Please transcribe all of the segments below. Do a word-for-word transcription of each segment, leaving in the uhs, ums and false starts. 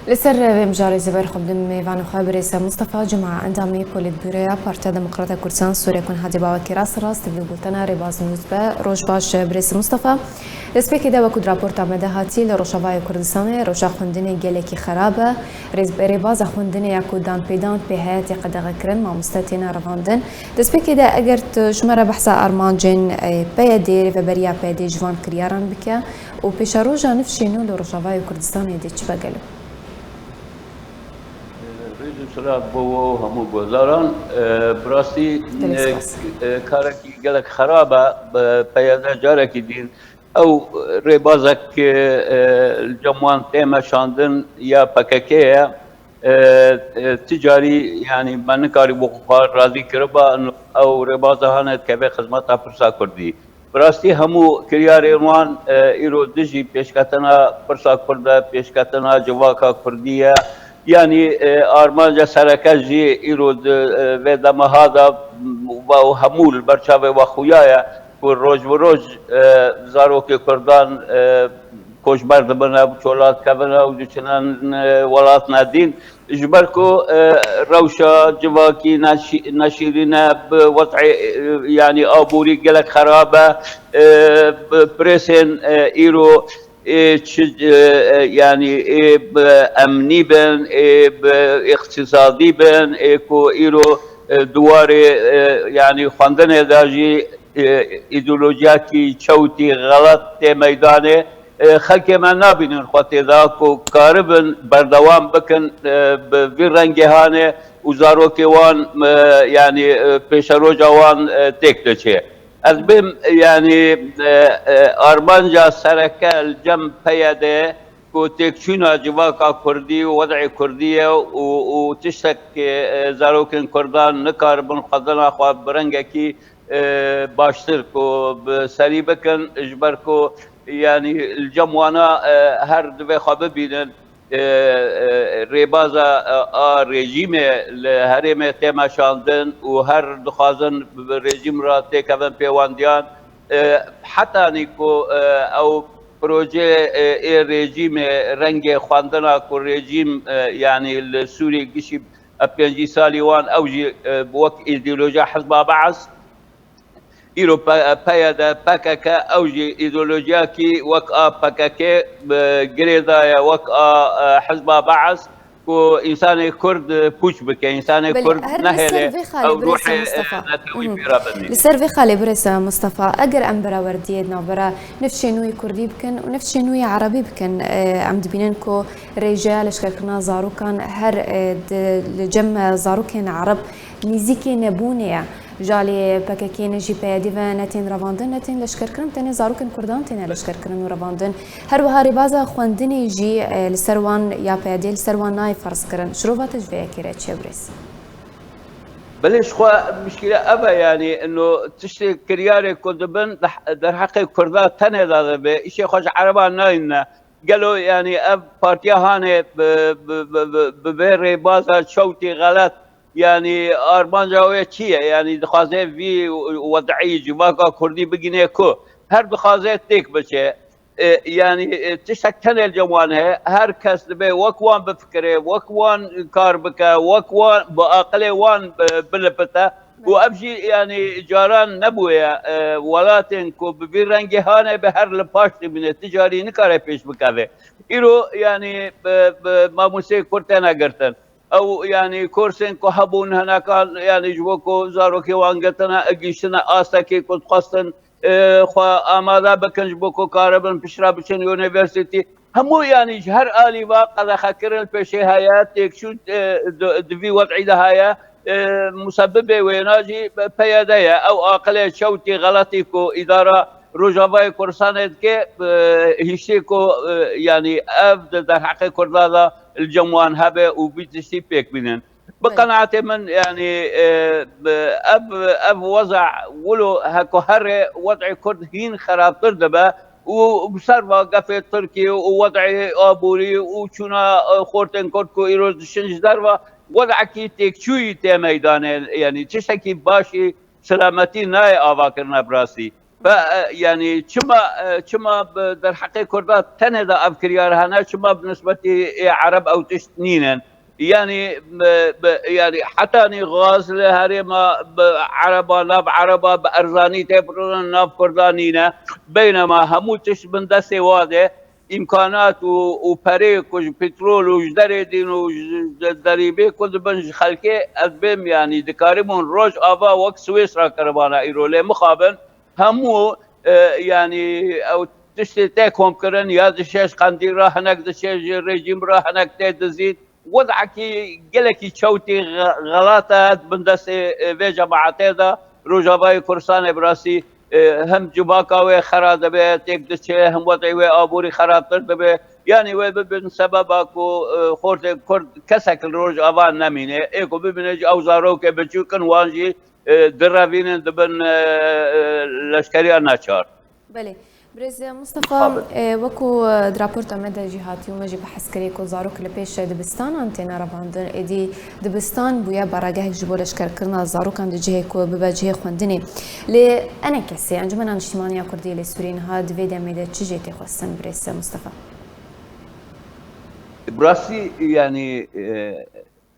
Li ser vê mijarê zî ber xwe bidim mêvanê xwe birêz Mustafa Cuma, endamê Polîtbûroya Partiya Demokrata Kurdistan Sûrê ku niha dê bawekî rast rast li gultena Rêbaz Nûz be. Roj baş birêz Mustafa. Destpêkê de wekû di raporta me de hatî, li Rojavayê Kurdistanê roja xwendinê gelekî xerab e. Rêz-, rêbaza xwendinê ya ku danpêdan pê heye tê qedexekirin, mamoste têne revandin. Destpêkê de eger tu ji me re behsa armancên, e, P Y D'ê, rêveberiya P Y D'ê ji van kiryaran bike û pêşeroja nifşê nû li Rojavayê Kurdistanê dê çi be gelo? Rêz û silav bo we û hemû guhdaran. E, bi rastî, Gelek e, spas. e, karekî gelek xerab e. Bi P Y D carekî din ew rêbazek, e, e, li cem wan tê meşandin ya P K K ye. E, e, ti carî, yanî me nikarî bo xwe razî kiriba, ew rêbaza hane dikeve xizmeta pirsa kurdî. Bi rastî hemû kiryarên wan, e, îro dijî pêşketina pirsa kurd e, pêşketina civaka kurdî ye. Yanî, e, armanca sereke jî îro di, e, vê dema ha de, m, û hemû li ber çavê we xuya ye ku roj bi roj, e, zarokê kurdan, e, koçber dibine, bi çola dikevine û diçine, e, welatine dîn. Ji ber ku, e, rewşa civakî neşî-, neşîrîn e, bi wez'ê, e, yanî aborî gelek xerab e, e, bi presên, e, îro, ê çi, e, e, yanî ê bi emnî bin, ê bi îqtîsadî bin, ê ku îro, e, di warê, e, yanî xwendinê de jî, e, îdeolojiyakî çewtî, xelet tê meydanê. E, xelkê me nabînin xwe tê de ku karibin berdewam bikin, e, bi vî rengê hane û zarokê wan, e, yanî, e, pêşeroja wan, e, têk diçe. Ez bêm, yanî, e, e, armanca sereke li cem P Y D ku têkçûna civaka kurdî û wed'ê kurdî ye û, û tiştek, e, zarokên kurdan nikaribin xwendina xwe bi rengekî, e, baştir ku bi serî bikin, ji ber ku, yanî, li cem wana, e, her divê xwe bibînin, e, e, rêbaza, e, a rejîmê li herêmê tê meşandin û her dixwazin bi rejîm re têkevin pêwendiyan. E, hetanî ku, e, ew proje, e, ê rejîmê rengê xwendina ku rejîm, e, yanî li Sûrî gişî pêncî salî wan ew jî, e, wek îdeolojiya Hizba Be'es, îro P-, P Y D, P K K, ew jî îdeolojiyakî wek a P K K, e, girêdaye, wek a, e, Hizba Be'es, ku însanê Kurd, e, pûç bike, însanê Belê, Kurd her li ser nehêle vê xalê ew birêz ruhê, e, Mustafa. Netewî Mhm. pê re bimîne. Li ser vê xalê birêz Mustafa, eger em berawerdiyê di navbera nifşê nû yê Kurdî bikin û nifşê nû yê Erebî bikin, e, em dibînin ku rêjeya leşkerkirina zarokan her, e, di, li cem zarokên Ereb nîzîkê nebûnê ye. Ji alî P K K ne jî P Y D ve ne tên revandin, ne tên leşkerkirin, tenê zarokên Kurdan têne leşkerkirin û revandin. Her wiha rêbaza xwendinê jî, e, li ser wan ya P Y D li ser wan nayê ferzkirin. Şirova te ji vê yekê re çi ye birêz? Belê, ji xwe mişkîle ev e, yanî, ino tiştê kiryarê ku dibin, de-, derheqê Kurda tenê de dibe, îşê xwe ji Ereban nayîne. Gelo, yanî, ev partiya hanê bi, bi, bi, bi, bi vê rêbaza çewtî xelet, yanî, armanca wê çi ye? Yanî, dixwaze vî wed'î civaka Kurdî bigîne ku? Her dixwaze têk biçe. E, yanî, e, tiştek tenê li cem wan heye. Her kes dibe wek wan bifikire, wek wan kar bike, wek wan bi aqilê wan, e, bilipite. Û ev jî, yanî, caran nebûye. E, welatên ku bi vî rengê hane be her li paş dimîne, ti carî nikare pêş bikeve. Îro, yanî, bi, bi mamosteyê Kurd têne girtin. Ew, yanî, kursên ku hebûn hinekan, yanî, ji bo ku zarokê wan girtine, gihîştine astekê ku dixwestin, e, xwe amade bikin ji bo ku karibin piştre biçin unîversîtî. Hemû, yanî, ji her alî ve qedexekirin pêşê heye, têkçûn, e, di, di vî wed'î de heye. E, musebibê wêna jî P Y D ye. Ew aqilê çewtî xeletî ku îdara Rojavayê Kurdistanê dike, e, hiştê ku, e, yanî, ev di derheqê Kurda de li cem wan hebe û vî tiştî pêk bînin. Bi Belê. qenaetê min, yanî, e, bi, ev, ev weza wilo heko here wed'ê Kurd hîn xerabtir dibe û bi ser va gefê Tirkiye û wed'ê aborî û çûna, e, xortên Kurd ku îro diçin ji derve, wed'ekî têkçûyî tê meydanê, yanî tiştekî başî selametî nayê avakirine bi rastî. Ve, e, yani çima, e, çima bi derheqê Kurda tenê de ev kiryar hene, çima bi nisbetî ê Ereb ew tişt nînin? Yani, bi, bi, yani hetanî gaz li herêma bi Ereba, nav Ereba bi erzanî tê firotin, nav Kurda nîne. Beynema hemû tişt bin destê wa de, îmkanat û, û perê ku ji petrol û ji derê dîn û ji, ji derîbê ku dibin ji xelkê, ez bêm, yani dikaribûn Rojava wek Swêsra kiribana îro. Lê mixabin hemû, e, yani ew tiştê tê komkirin, ya diçe ji qendîl re, hinek diçe ji rejîm re, hinek tê dizîn. Wedekî gelekî çewtî xe-, xelat e bin destê, e, vê cemaetê de. Rojavayê Kurdistanê bi rastî, e, hem civaka wê xera dibe, têk diçe, hem wedê wê aborî xerabtir dibe. Yani wê bibin sebeba ku, e, xortê Kurd kesek li Rojava nemîne. Ê ku bibîne jî ew zarokê biçûk in, wan jî, e, direvînin, dibin, e, e, leşkeriya neçar. Belê. Birêz Mustafa, Tabii. e, wekû, e, di raporta me de jî hatî û me jî behs kirî ku zarok li pêş dibistanan têne revandin. Êdî dibistan bûye baragehek ji bo leşkerkirina zarokan di cihê ku bibe cihê xwendinê. Lê enekesê, Encumena Niştimanî ya Kurdî li Sûriyê niha di vê demê de çi jê tê xwestin, Birêz Mustafa? Bi rastî, yani, e,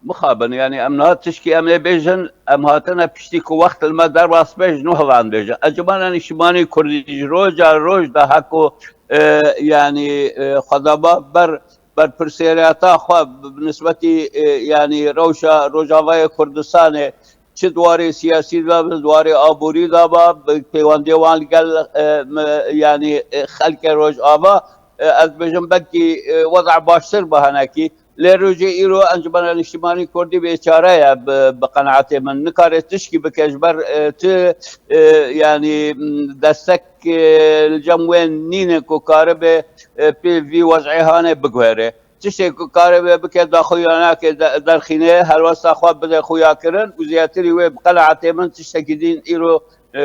mixabin, yani em niha tişkî em ê bêjin, em hatine piştî ku wext li me derbas be, ji nû hevan bêjin. Encumena Niştimanî Kurdî ji roja roj de heko, e, yani, e, xwedaba ber, berpirsiyariyeta xwe bi, bi nisbetî, e, yani rewşa Rojavayê Kurdistanê, çi di warê siyasî de be, di warê aborî de be, bi pêwendiyê wan li gel, e, me, yani, e, xelkê Rojava, e, ez dibêjim belkî, e, weza baştir be hinekî. Lê rojê îro Encumena Niştimanî Kurdî bêçare ye bi, bi qenaetê min. Nikare tişkî bike ji ber, e, ti, e, yani, m, destek, e, li cem wê nîne ku karibe, e, pê vî wez'ê hanê biguhere. Tiştê ku karibe bike daxuyanakê de-, derxîne, helwesta xwe bide xuyakirin û zêdetirî wê bi qenaetê min tiştekî din îro, e,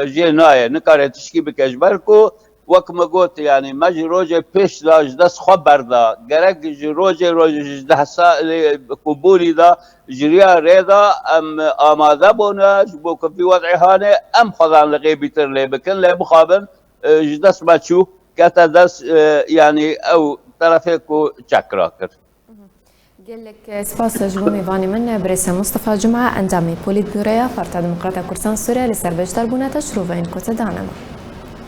jê nayê. Nikare tişkî bike ji ber ku wek me got, yani me ji rojê pêş de ji dest xwe berda. Gerek ji rojê roj ji deh salê ku bûrî de ji riya rê de em amade bûne, ji bo ku vî wez'ê hanê em xwezan li qêbîtir lê bikin, lê mixabin, e, ji dest me çû, kete dest, e, yani ew terefê ku çekra kir. Gelek spas ji bo mêvanê min, Birêz Mustafa Cuma, endamê Polîtbûroya Partiya Demokrata Kurdistan Sûriye, li ser beşdarbûna te, şiroveyên ku te dane me.